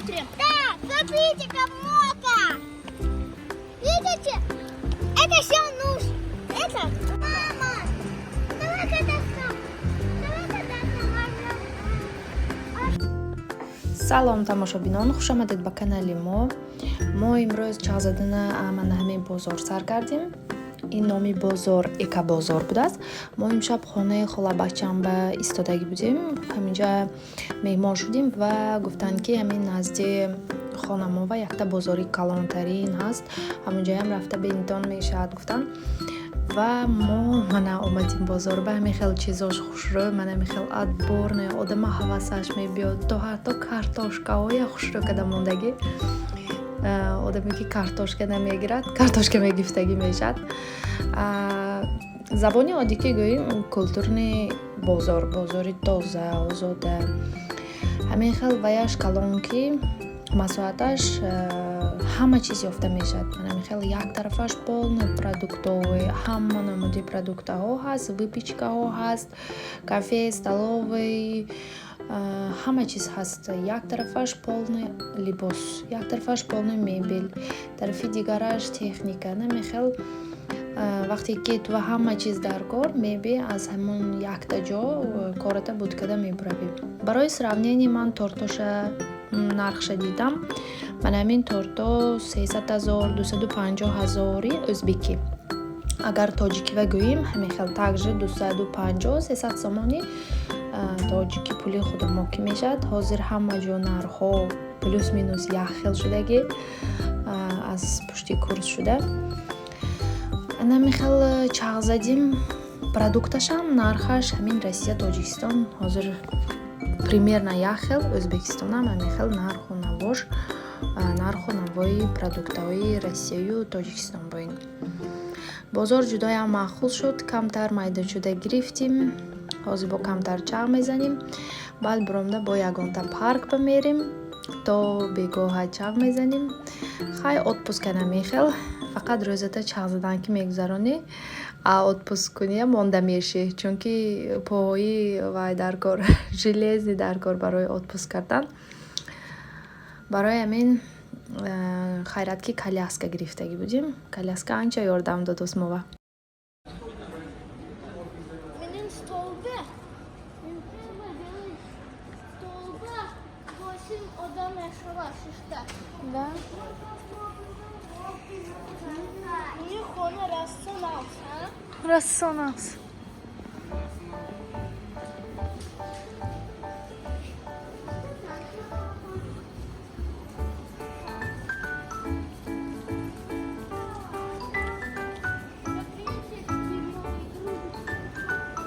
Посмотрим. Да, смотрите, как много. Видите? Это все нужно. Это? Мама, давай кататься. Давай кататься можно. Салом, тамошобинон, хушомадед ба канали мо. Мо имрӯз чағзадана мана ҳамин бозор сар кардем. Ин номи бозор Экабозор будааст. Мо имшаб хонаи холабачам ба истодагӣ будем, ҳаминҷа меҳмон шудем ва гуфтанд, ки ҳамин назди хонамова якта бозори калонтарин ҳаст, ҳамонҷоям рафта бинитон мешавад, гуфтанд. Ва мо мана омадем бозор. Ба ҳамин хел чизош хушрӯ, мана ҳамин хел отборный, одама ҳавасаш мебиёд. То ҳатто картошкаҳоя хушрӯ када мондагӣ. Одаме ки картошка намегирад, картошка мегифтагӣ мешавад. Забони оддӣ ки гӯем, культурный бозор, бозори тоза, озода. Ҳамин хел ваяш калон, ки масоҳаташ ҳама чиз ёфта мешавад. Мана ҳамин хел як тарафаш полный продуктовый, ҳама намуди продуктаҳо ҳаст, выпечкаҳо ҳаст, кафе, столовый, ҳама чиз ҳаст. Як тарафаш полный либос, як тарафаш полный мебел, тарафи дигараш техника. Ҳамин хел вақте ки ту ҳама чиз дар кор меби, аз ҳамон якта ҷо кората буд када мебуравӣ. Барои сравнение ман тортоша нархша дидам. Мана ҳамин торто 300 000, 250 000-и ӯзбекӣ. Агар тоҷикива гӯем, ҳамин хел также 250, 300 сомони тоҷики, пули худамо ки мешавад. Ҳозир ҳама ҷо нархҳо плюс минус як хел шудагӣ аз пушти курс шуда. Ҳамин хел чағ задим. Продукташам нархаш ҳамин Россия, Тоҷикистон ҳозир примерно як хел, Ӯзбекистонам ҳамин хел нарху навош, нарху навои продуктаҳои Россияю Тоҷикистон. Бо ин бозор ҷудоям маъқул шуд. Камтар майдачуда гирифтим, ҳозир бо камтар чағ мезанем, баъд биромда бо ягонта парк бамерем, то бегоҳа чағ мезанем. Хай, отпуска намехел, фақат рӯзата чағ задан ки мегузаронӣ, а отпуск куния монда мешӣ, чунки поҳои вай дар кор, железный дар кор барои отпуск кардан. Барои ҳамин хайрат, ки коляска гирифтагӣ будем, коляска анча ёрдам дод мова. Менин столда. Столда восемь одам мешава шишта. Да. Ини хона рассон аст, а? Рассон аст. Смотрите, какие много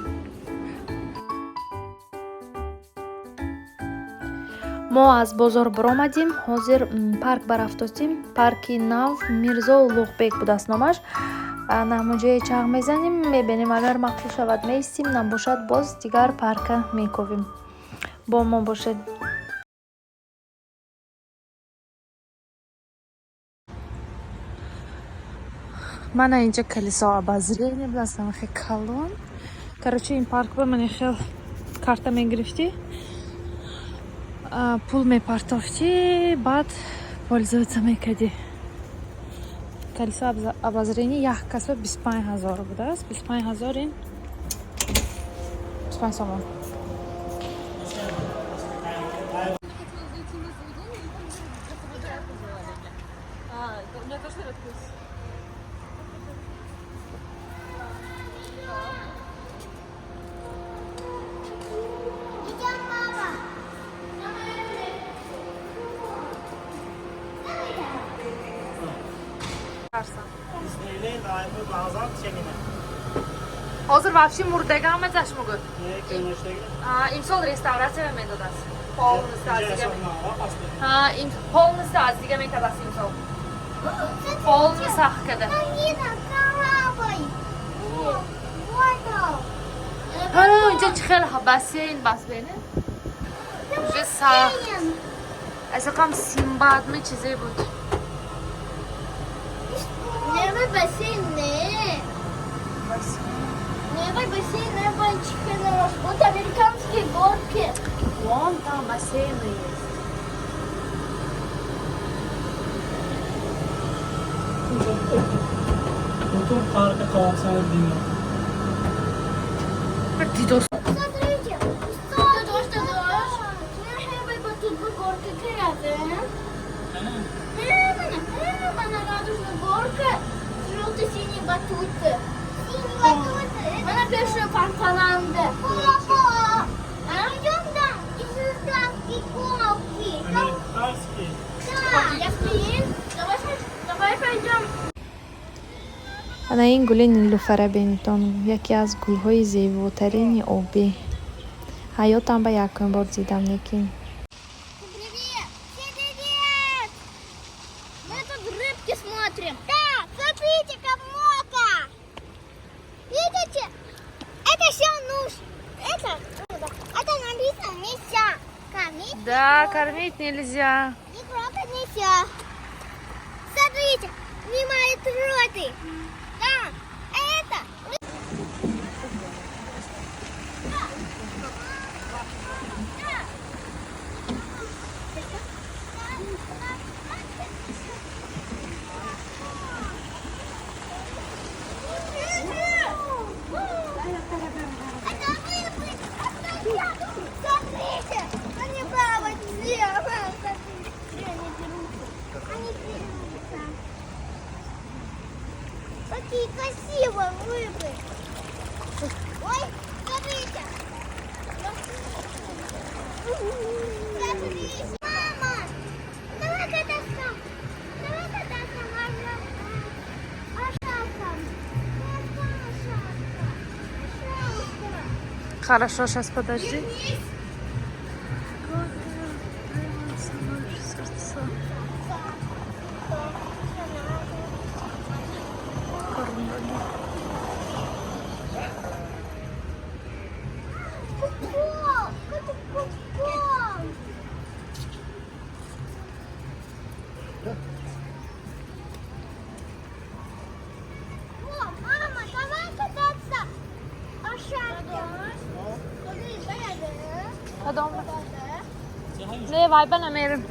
игрушек. Мо аз бозор баромадим, ҳозир парк барафтостем. Парки нав Мирзо Улуғбек будааст номаш. На ҳамонҷое чағ мезанем, мебинем, агар маъқул шавад, меистим, набошад, боз дигар парка мековем. Бо мо бошед. Мана инҷа колесо обозрения будааст, хе калон. Короче, ин парк ба мани хел карта мегирифтӣ, пул мепартофтӣ, баъд пользоваться мекардӣ. Колесо обозрения як касба 25 000 будааст. 25 000, ин 25 сомон. Хотела зайти на заведение, и там просто вот. А, у меня тоже этот вкус. Идем, мама. Disneyland Ayfı Bazar çekimi. Ҳозир вообще мурдагам азаш мугӯ. Ne görünüşteki? Имсол реставратсия медодаст, полностью аз дига. Полностью аз дига мекардаст, имсол полный сахт када. Танина, корабль. Вот он. Инҷа чӣ хел бассейн, бассейне уже сахт. Асақам Симбадми чизе буд. Небо бассейн, не. Небо бассейн, небо чихенос. Вот американские горки. Вон там бассейны есть. Парка qovursa deyman. Смотрите, дождь, дождь. Тут бы горка kiradi. Mana радужная горка, желто-синий батуты. Синий батуты. Mana пешая фонтананда. Папа, идем там, из горки. Американский. Да. Ясмин, давай, давай пойдем. Ана ин гули нилуфара бинитон, яке аз гулҳои зеботарини обӣ. Ҳаётам ба якум бор дидам, лекин. Привет! Всем привет! Мы тут рыбки смотрим. Да, смотрите, как много! Видите? Это все нуж. Это написано нельзя. Кормить. Да, кормить нельзя. Не трогать нельзя. Смотрите, мимо роты. Да, это. Это рыбы! Смотрите! Они плавают все! Смотрите, они дерутся. Они дерутся. Какие красивые рыбы! Ой, смотрите! Смотрите! Мама! Давай кататься! Давай кататься, мама! Пожалуйста! Пожалуйста! Хорошо, сейчас, подожди. Вернись! Ку-ку! Ку-ку! О, мама, давай кататься. А шапка? Не, вай ба намерим.